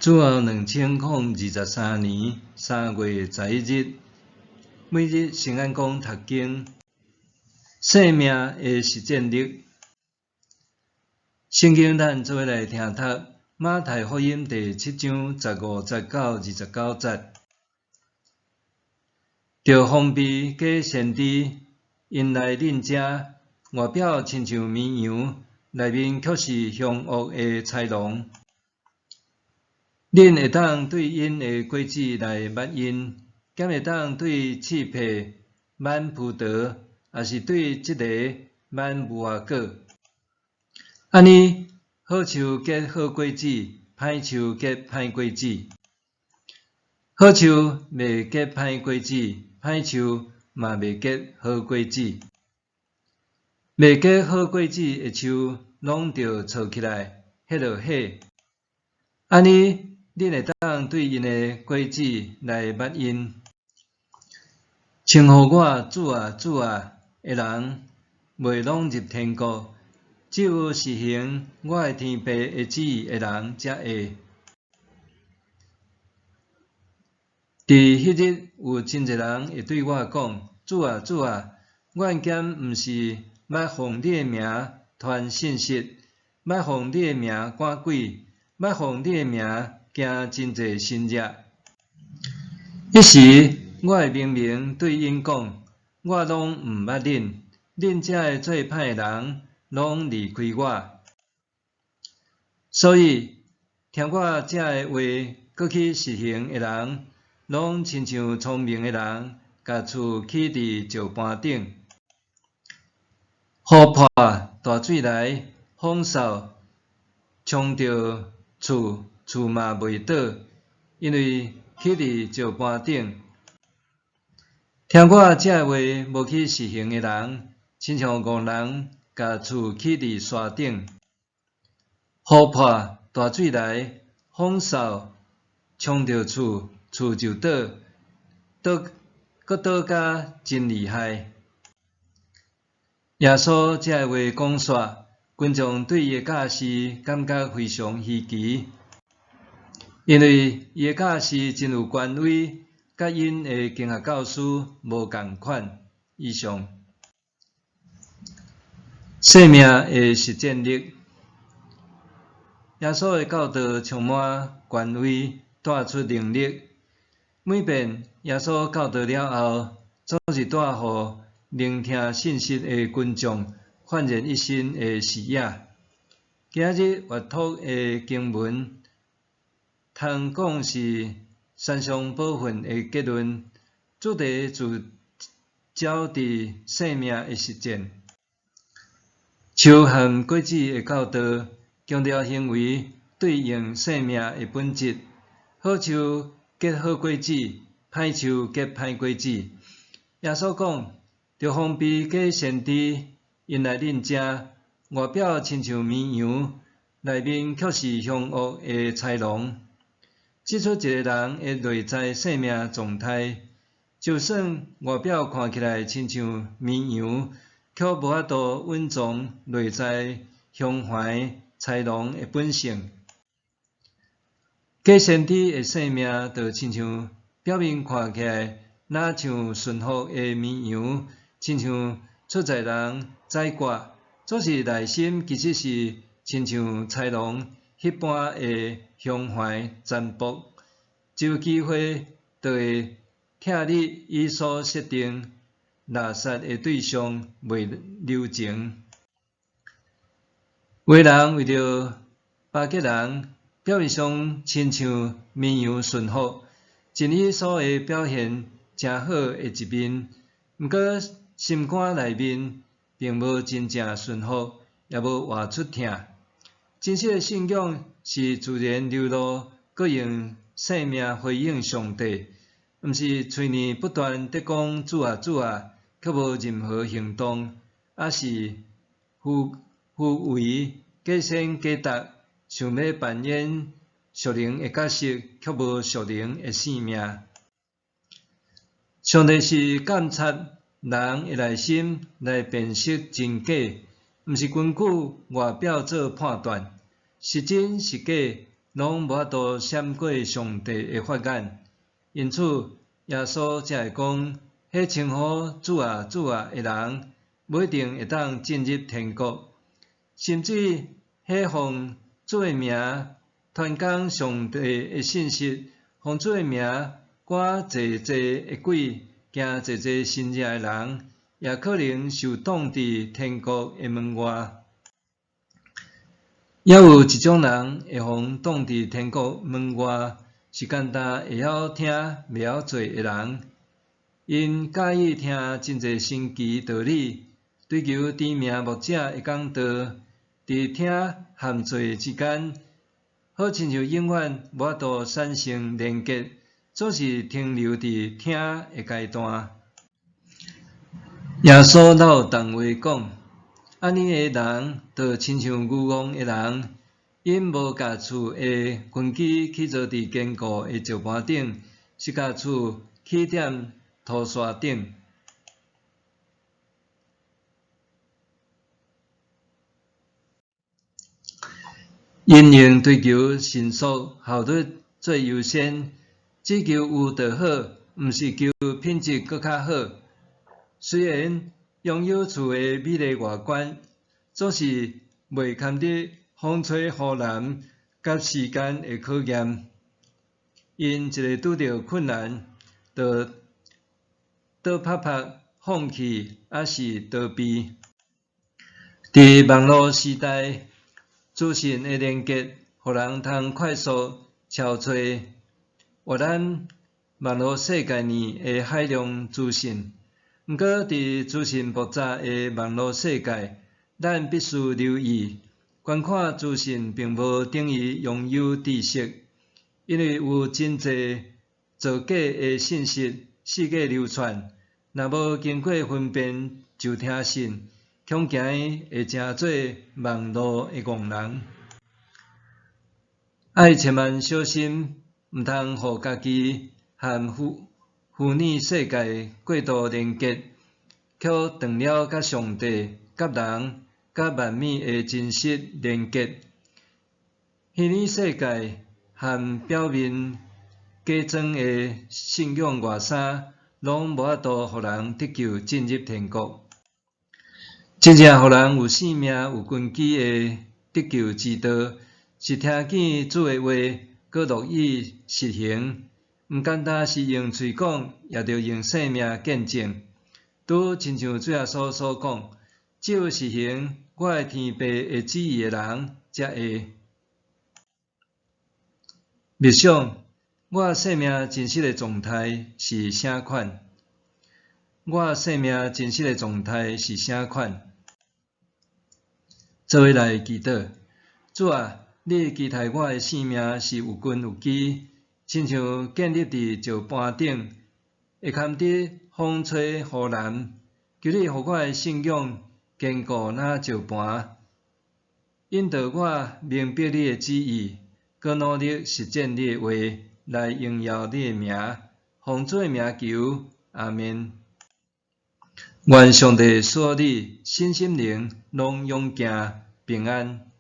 主後2023年3月11日，每日聖安講讀經，生命的實踐力。聖經咱做伙來聽讀馬太福音第七章15節到29節。著防備假先知，𪜶來恁遮，外表親像綿羊，內面卻是兇惡的豺狼。恁會當對𪜶的果子來捌𪜶，敢會當對刺柏挽葡萄，抑是對蒺藜挽無花果？按呢，好樹結好果子，歹樹結歹果子。好樹袂結歹果子，歹樹嘛袂結好果子。袂結好果子的樹，攏著鋤起來，彼落火。按呢，恁會當對𪜶的果子來捌𪜶。稱呼我主啊主啊的人，袂攏入天國，只有實行我的天父的旨意的人才會。佇彼日，有真濟人會對我講：主啊主啊，阮敢毋是捌奉你的名傳信息，捌奉你的名趕鬼，捌奉你的名行真濟神跡？彼時，我會明明對𪜶講：我攏毋捌恁，恁遮个做歹的人，攏離開我。所以，聽我遮个話，閣去實行的人，攏親像聰明的人，共厝起佇石盤頂。雨破，大水來，風掃，衝著厝，厝嘛袂倒，因為起佇石盤頂。聽我這話無去實行的人，親像戇人共厝起佇沙頂。雨破，大水來，風掃，衝著厝，厝就倒，倒，閣倒甲真厲害。耶穌這話講煞，群眾對伊的教示感覺非常稀奇，因為伊的教示真有權威，佮𪜶的經學教師無仝款。以上，生命的實踐力，耶穌的教導充滿權威，帶出能力。每遍耶穌教導了後，總是帶予聆聽信息的群眾煥然一新的視野。今日閱讀的經文，通講是山上寶訓的結論，主題聚焦佇生命的實踐。樹和果子的教導，強調行為對應生命的本質。好樹結好果子，歹樹結歹果子。耶穌講，著防備假先知，𪜶來恁遮，外表親像綿羊，內面卻是兇惡的豺狼。指出一个人的內在生命狀態，就算外表看起來親像綿羊，卻無法度隱藏內在凶橫豺狼的本性。假先知的生命就親像表面看起來若像順服的綿羊，親像出在人宰割，總是內心其實是親像豺狼彼般的凶橫殘暴，一有機會就會拆你伊所設定獵殺的對象，袂留情。有的人為著巴結人，表面上親像綿羊順服，盡伊所會表現誠好的一面，毋過心肝內面並無真正順服，也無活出疼。真實的信仰是自然流露，閣用生命回應上帝，毋是喙爾不斷佇講主啊主啊，卻無任何行動，抑是虛虛偽、假善假達，想欲扮演屬靈的角色，卻無屬靈的生命。上帝是監察人的內心來辨識真假，毋是根據外表做判斷，是真是假，攏無法度閃過上帝的法眼。因此，耶穌才會講，彼稱呼主啊主啊的人，無一定會當進入天國。甚至，彼奉主的名傳講上帝的信息，奉主的名趕濟濟的鬼，行濟濟神蹟的人，也可能受擋佇天國的門外。猶有一種人會予擋佇天國門外，是干焦會曉聽，袂曉做的人。𪜶佮意聽真濟神奇道理，追求知名牧者的講道，佇聽和做之間，好親像永遠無法度產生連結，總是停留佇聽的階段。耶穌閣有重話講，按呢的人，就親像愚戇的人，𪜶無共厝的根基起造佇堅固的石盤頂，是共厝起踮塗沙頂。𪜶用追求迅速效率做優先，只求有就好，毋是求品質閣較好。雖然擁有厝的美麗外觀，總是袂堪得風吹雨淋佮時間的考驗。𪜶一个拄著困難，就倒拍拍放棄，抑是逃避。佇網路時代，資訊的連結，予人通快速搜揣閱覽網路世界內的海量資訊。毋過，佇資訊爆炸的網路世界，咱必須留意，觀看資訊並無等於擁有知識，因為有真濟造假的信息四界流竄，若無經過分辨就聽信，恐驚伊會成做網路的戇人。愛千萬小心，毋通予家己和虛擬世界過度連結，卻斷了佮上帝、佮人、佮萬物的真實連結。虛擬世界和表面假裝的信仰外衫，攏無法度予人得救進入天國。真正予人有生命、有根基的得救之道，是聽見主的話，閣樂意實行。毋干焦是用喙講，也著用生命見證。拄親像主耶穌所講，只有實行我的天父的旨意的人，才會。默想，我生命真實的狀態是啥款？我生命真實的狀態是啥款？做伙來祈禱，主啊，你期待我的生命是有根有基，親像建立佇石盤頂，會堪得風吹雨淋。求你予我的信仰堅固若石盤，引導我明白你的旨意，閣努力實踐你的話，來榮耀你的名。奉主的名求，阿們。願上帝賜予你身心靈攏勇健平安。